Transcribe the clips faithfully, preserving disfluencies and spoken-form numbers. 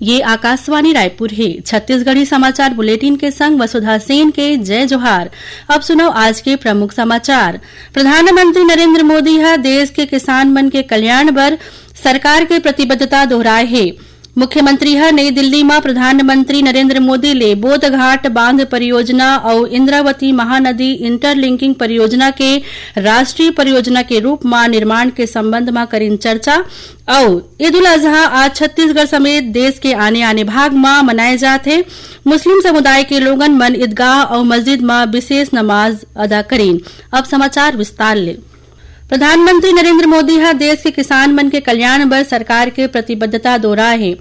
ये आकाशवाणी रायपुर हे। छत्तीसगढ़ी समाचार बुलेटिन के संग वसुधा सेन के जय जोहार। अब सुनव आज के प्रमुख समाचार। प्रधानमंत्री नरेंद्र मोदी ह देश के किसान मन के कल्याण बर सरकार के प्रतिबद्धता दोहराए हे। मुख्यमंत्री ह नई दिल्ली म प्रधानमंत्री नरेंद्र मोदी ले बोधघाट बांध परियोजना अउ इंद्रावती महानदी इंटरलिंकिंग परियोजना के राष्ट्रीय परियोजना के रूप म निर्माण के संबंध म करिन चर्चा। अउ ईद उल अजहा आज छत्तीसगढ़ समेत देश के आने-आने भाग म मनाए जात हे। मुस्लिम समुदाय के लोगन मन ईदगाह अउ मस्जिद म विशेष नमाज अदा करिन। अब समाचार विस्तार ले। प्रधानमंत्री नरेंद्र मोदी ह देश के किसान मन के कल्याण बर सरकार के प्रतिबद्धता दोहराए हे।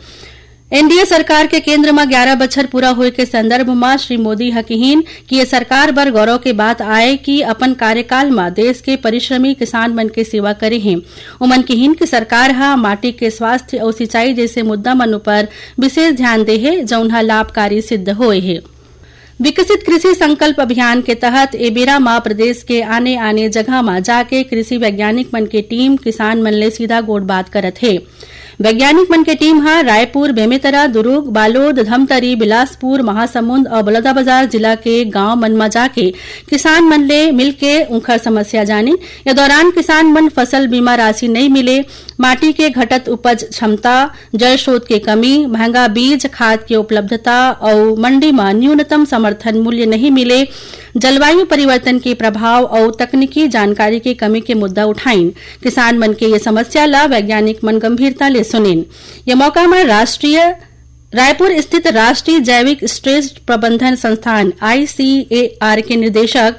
एनडीए सरकार के केंद्र म ग्यारा बछर पूरा होए के संदर्भ म श्री मोदी ह किहीन कि ये सरकार बर गौरव के बात आय कि अपन कार्यकाल म देश के परिश्रमी किसान मन के सेवा करे हे। उमन किहीन कि सरकार ह माटी के स्वास्थ्य अउ सिंचाई जैसे मुद्दा मन उपर विशेष ध्यान दे हे, जउन ह लाभकारी सिद्ध होए हे। विकसित कृषि संकल्प अभियान के तहत ए बेरा म प्रदेश के आने-आने जगह म जाके कृषि वैज्ञानिक मन के टीम किसान मन ले सीधा गोठबात करत हे। वैज्ञानिक मन के टीम ह रायपुर, बेमेतरा, दुरूग, बालोद, धमतरी, बिलासपुर, महासमुंद अउ बलौदाबाजार जिला के गांव मन म जाके किसान मन ले मिलके उंखर समस्या जानिन। ये दौरान किसान मन फसल बीमा राशि नइ मिले, माटी के घटत उपज क्षमता, जल स्रोत के कमी, महंगा बीज, खाद के उपलब्धता अउ मंडी म न्यूनतम समर्थन मूल्य नहीं मिले, जलवायु परिवर्तन के प्रभाव अउ तकनीकी जानकारी के कमी के मुद्दा उठाइन। किसान मन के ये समस्या ला वैज्ञानिक मन गंभीरता ले सुनिन। ये मौका म राष्ट्रीय रायपुर स्थित राष्ट्रीय जैविक स्ट्रेस प्रबंधन संस्थान, आईसीएआर, के निदेशक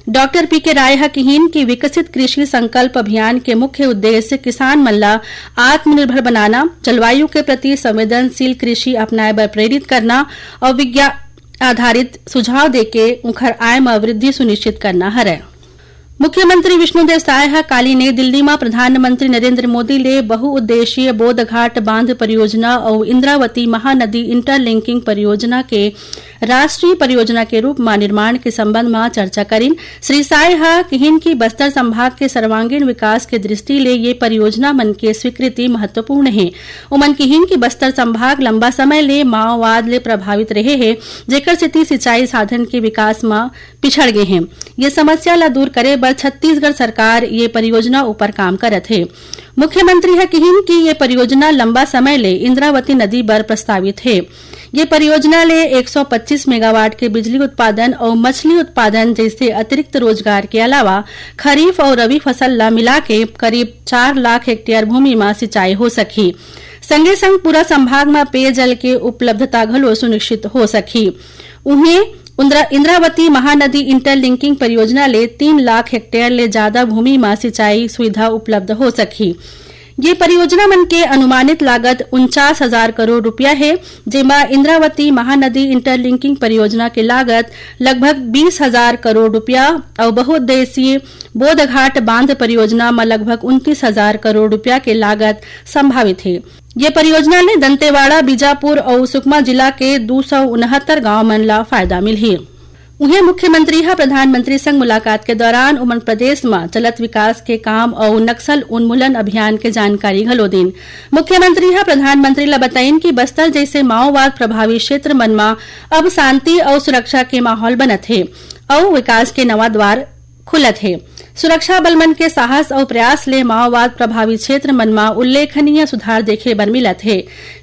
डॉक्टर पीके राय ह किहीन कि विकसित कृषि संकल्प अभियान के मुख्य उद्देश्य किसान मन ला आत्मनिर्भर बनाना, जलवायु के प्रति संवेदनशील कृषि अपनाए बर प्रेरित करना अउ विज्ञान आधारित सुझाव देके उंखर आय म वृद्धि सुनिश्चित करना हरय। मुख्यमंत्री विष्णुदेव साय ह काली नई दिल्ली म प्रधानमंत्री नरेंद्र मोदी ले बहुउद्देशीय बोधघाट बांध परियोजना अउ इंद्रावती महानदी इंटरलिंकिंग परियोजना के राष्ट्रीय परियोजना के रूप म निर्माण के संबंध म चर्चा करिन। श्री साय ह किहीन कि बस्तर संभाग के सर्वांगीण विकास के दृष्टि ले ये परियोजना मन के स्वीकृति महत्वपूर्ण हे। उमन किहीन कि बस्तर संभाग लंबा समय ले माओवाद ले प्रभावित रहे हे, जेकर सेती सिंचाई साधन के विकास म पिछड़ गे हे। ये समस्या ला दूर करे बर छत्तीसगढ़ सरकार ये परियोजना ऊपर काम करत हे। मुख्यमंत्री ह किहीन कि ये परियोजना लंबा समय ले इंद्रावती नदी बर प्रस्तावित हे। ये परियोजना ले एक सौ पच्चीस मेगावाट के बिजली उत्पादन अउ मछली उत्पादन जैसे अतिरिक्त रोजगार के अलावा खरीफ अउ रबी फसल ला मिला के करीब चार लाख हेक्टेयर भूमि म सिंचाई हो सकही। संगे संग पूरा संभाग म पेयजल के उपलब्धता घलो सुनिश्चित हो सकही। उहें, इंद्रा-, इंद्रावती महानदी इंटरलिंकिंग परियोजना ले तीन लाख हेक्टेयर ले जादा भूमि म सिंचाई सुविधा उपलब्ध हो सकही। ये परियोजना मन के अनुमानित लागत उनचास हजार करोड़ रुपया हे, जेमा इंद्रावती महानदी इंटरलिंकिंग परियोजना के लागत लगभग बीस हजार करोड़ रुपया अउ बहुउद्देशीय बोधघाट बांध परियोजना म लगभग उनतीस हजार करोड़ रुपया के लागत संभावित हे। ये परियोजना ले दंतेवाड़ा, बीजापुर अउ सुकमा जिला के दू सौ उनहत्तर गांव मन ला फायदा मिलही। उहें, मुख्यमंत्री ह प्रधानमंत्री संग मुलाकात के दौरान उमन प्रदेश म चलत विकास के काम अउ नक्सल उन्मूलन अभियान के जानकारी घलो दीन। मुख्यमंत्री ह प्रधानमंत्री ल बताइन कि बस्तर जैसे माओवाद प्रभावित क्षेत्र मन म अब शांति अउ सुरक्षा के माहौल बनत हे अउ विकास के नवा द्वार खुलत हे। सुरक्षा बल मन के साहस अउ प्रयास ले माओवाद प्रभावित क्षेत्र मन म उल्लेखनीय सुधार देखे बर मिलत हे।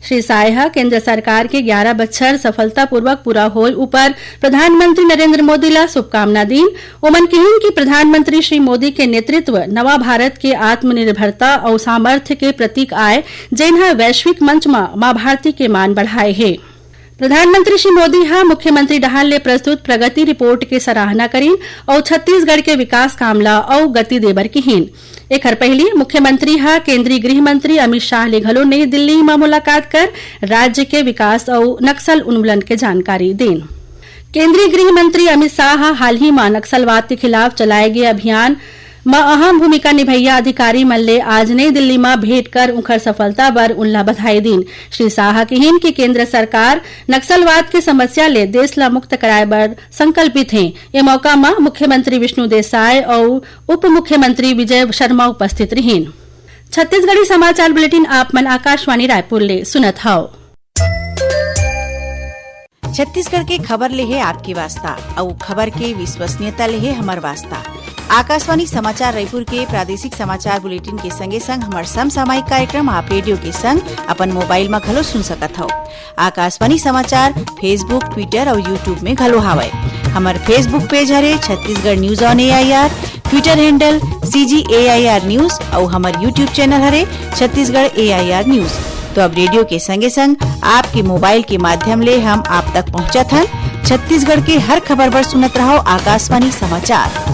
श्री साय ह केंद्र सरकार के ग्यारा बछर सफलतापूर्वक पूरा होए उपर प्रधानमंत्री नरेंद्र मोदी ला शुभकामना दीन। ओमन किहीन कि प्रधानमंत्री श्री मोदी के नेतृत्व नवा भारत के आत्मनिर्भरता अउ सामर्थ्य के प्रतीक आय, जेन ह वैश्विक मंच म मां भारती के मान बढ़ाए हे। प्रधानमंत्री श्री मोदी ह मुख्यमंत्री डहार ले प्रस्तुत प्रगति रिपोर्ट के सराहना करीन अउ छत्तीसगढ़ के विकास काम ल अउ गति देबर किहीन। एखर पहिली मुख्यमंत्री ह केंद्रीय गृह मंत्री अमित शाह ले घलो नई दिल्ली म मुलाकात कर राज्य के विकास अउ नक्सल उन्मूलन के जानकारी दीन। केंद्रीय गृह मंत्री अमित शाह ह हाल ही म नक्सलवाद के खिलाफ चलाए गे अभियान म अहम भूमिका निभैया अधिकारी मन ले आज नई दिल्ली म भेंट कर उंखर सफलता बर उनला बधाई दीन। श्री शाह किहीन कि केंद्र सरकार नक्सलवाद के समस्या ले देश ला मुक्त कराए बर संकल्पित हे। ए मौका म मुख्यमंत्री विष्णुदेव साय अउ उप मुख्यमंत्री विजय शर्मा उपस्थित रिहीन। छत्तीसगढ़ी समाचार बुलेटिन आप मन आकाशवाणी रायपुर ले सुनत हव। छत्तीसगढ़ के खबर ले हे आपके वास्ता, अउ खबर के विश्वसनीयता ले हे हमर वास्ता। आकाशवाणी समाचार रायपुर के प्रादेशिक समाचार बुलेटिन के संगे संग हमर समसामयिक कार्यक्रम आप रेडियो के संग अपन मोबाइल म घलो सुन सकत हव। आकाशवाणी समाचार Facebook, Twitter अउ YouTube में घलो हावय। हमर Facebook पेज हरे Chhattisgarh news on AIR, Twitter handle CG AIR news अउ हमर YouTube चैनल हरे छत्तीसगढ़ एआईआर न्यूज। तो अब रेडियो के संगे संग आपके मोबाइल के माध्यम ले हम आप तक पहुंचत हन। छत्तीसगढ़ के हर खबर बर सुनत रहव आकाशवाणी समाचार।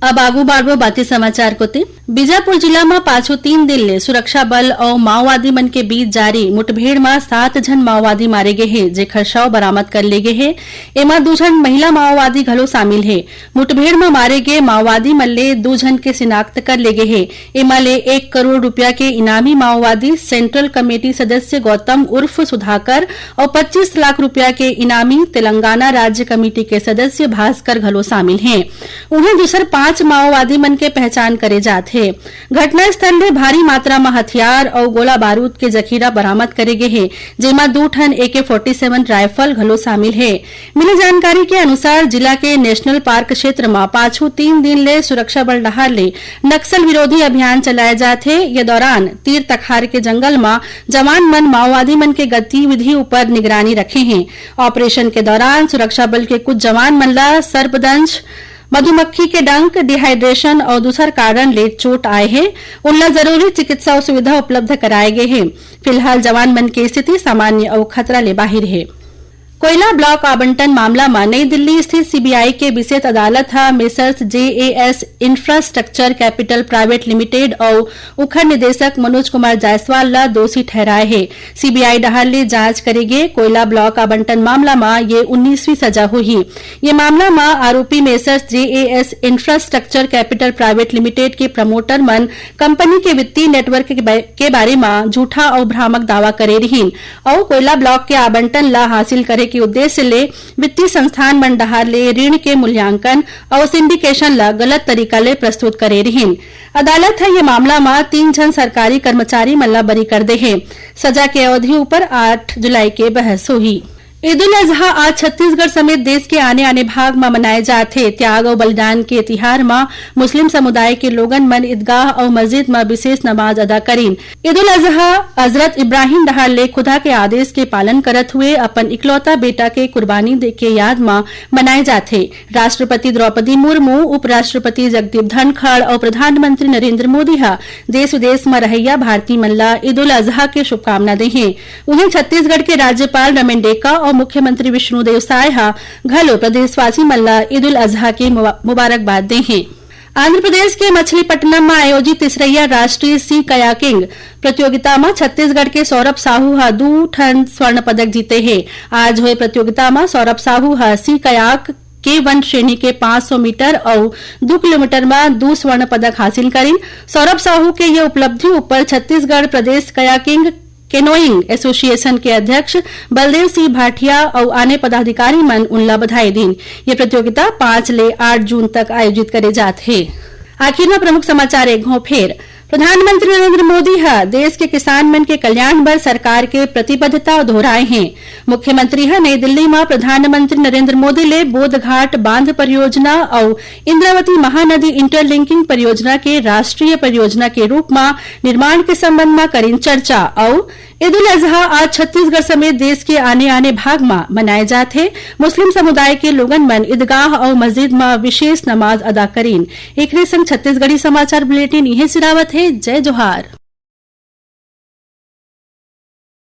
अब आगू बाढ़बो बाकी समाचार कोति। बीजापुर जिला म पाछू तीन दिन ले सुरक्षा बल अउ माओवादी मन के बीच जारी मुठभेड़ म सात झन माओवादी मारे गे हे, जेखर शव बरामद कर ले गे हे। एमा दू झन महिला माओवादी घलो शामिल हे। मुठभेड़ म मारे गे माओवादी मन ले दू झन के शिनाख्त कर ले गे हे। एमा ले एक करोड़ रुपया के इनामी माओवादी, सेंट्रल कमेटी सदस्य गौतम उर्फ सुधाकर अउ पच्चीस लाख रुपया के इनामी तेलंगाना राज्य कमेटी के सदस्य भास्कर घलो शामिल हे। उहें, दूसर पांच माओवादी मन के पहचान करे जात हे। घटनास्थल ले भारी मात्रा म हथियार अउ गोला बारूद के जखीरा बरामद करे गे हे, जेमा दू ठन AK forty seven राइफल घलो शामिल हे। मिले जानकारी के अनुसार, जिला के नेशनल पार्क क्षेत्र म पाछू तीन दिन ले सुरक्षा बल डहार ले नक्सल विरोधी अभियान चलाए जात हे। ये दौरान तीर तखार के जंगल म जवान मन माओवादी मन के गतिविधि ऊपर निगरानी रखे हें। ऑपरेशन के दौरान सुरक्षा बल के कुछ जवान मन ला सर्पदंश, मधुमक्खी के डंक, डिहाइड्रेशन अउ दूसर कारण ले चोट आए हे। उनला जरूरी चिकित्सा सुविधा उपलब्ध कराए गे हे। फिलहाल जवान मन के स्थिति सामान्य अउ खतरा ले बाहिर हे। कोयला ब्लॉक आवंटन मामला म नई दिल्ली स्थित सीबीआई के विशेष अदालत ह messrs JAS infrastructure capital private limited अउ उखर निदेशक मनोज कुमार जायसवाल ल दोषी ठहराए हे। सीबीआई डहार ले जांच करे गे कोयला ब्लॉक आवंटन मामला म ये उन्नीसवीं सजा होही। ये मामला म आरोपी messrs JAS infrastructure capital private limited के प्रमोटर मन कंपनी के वित्तीय नेटवर्क के बा-, के बारे म झूठा अउ भ्रामक दावा करे रिहीन अउ कोयला ब्लॉक के आवंटन ल हासिल करे के उद्देश्य ले वित्तीय संस्थान मन डहार ले ऋण के मूल्यांकन अउ सिंडिकेशन ल गलत तरीका ले प्रस्तुत करे रिहीन। अदालत ह ये मामला म तीन झन सरकारी कर्मचारी मन ल बरी कर दे हे। सजा के अवधि ऊपर आठ जुलाई के बहस होही। ईद उल अजहा आज छत्तीसगढ़ समेत देश के आने-आने भाग म मनाए जात हे। त्याग अउ बलिदान के तिहार म मुस्लिम समुदाय के लोगन मन ईदगाह अउ मस्जिद म विशेष नमाज अदा करिन। ईद उल अजहा हजरत इब्राहिम डहार ले खुदा के आदेश के पालन करत हुए अपन इकलौता बेटा के कुर्बानी दे के याद म मनाए जाथे। राष्ट्रपति द्रौपदी मुर्मू, उपराष्ट्रपति जगदीप धनखड़ अउ प्रधानमंत्री नरेंद्र मोदी ह देश विदेश म रहइया भारतीय मन ल ईद उल अजहा के शुभकामना दे हे। उहें, छत्तीसगढ़ के राज्यपाल रमेन डेका अउ मुख्यमंत्री विष्णुदेव साय ह घलो प्रदेशवासी मन ल ईद उल अजहा के मुबा-, मुबारकबाद दे हे। आंध्र प्रदेश के मछलीपट्टनम म आयोजित तीसरइया राष्ट्रीय सी कयाकिंग प्रतियोगिता म छत्तीसगढ़ के सौरभ साहू ह दू ठन स्वर्ण पदक जीते हे। आज होए प्रतियोगिता म सौरभ साहू ह सी कयाक के वन श्रेणी के पाँच सौ मीटर अउ दू किलोमीटर म दू स्वर्ण पदक हासिल करिन। सौरभ साहू के ये उपलब्धि ऊपर छत्तीसगढ़ प्रदेश कयाकिंग केनोइंग एसोसिएशन के अध्यक्ष बलदेव सिंह भाटिया अउ आने पदाधिकारी मन उनला बधाई दीन। ये प्रतियोगिता पाँच ले आठ जून तक आयोजित करे जात हे। आखिर म प्रमुख समाचार एक घौं फेर। प्रधानमंत्री नरेंद्र मोदी ह देश के किसान मन के कल्याण बर सरकार के प्रतिबद्धता दोहराए हे। मुख्यमंत्री ह नई दिल्ली म प्रधानमंत्री नरेंद्र मोदी ले बोधघाट बांध परियोजना अउ इंद्रावती महानदी इंटरलिंकिंग परियोजना के राष्ट्रीय परियोजना के रूप म निर्माण के संबंध म करिन चर्चा अउ ईद उल अजहा आज छत्तीसगढ़ समेत देश के आने-आने भाग म मनाए जात हे। मुस्लिम समुदाय के लोगन मन ईदगाह अउ मस्जिद म विशेष नमाज अदा करिन। एकरे संग छत्तीसगढ़ी समाचार बुलेटिन इहें सिरावत हे। जय जोहार।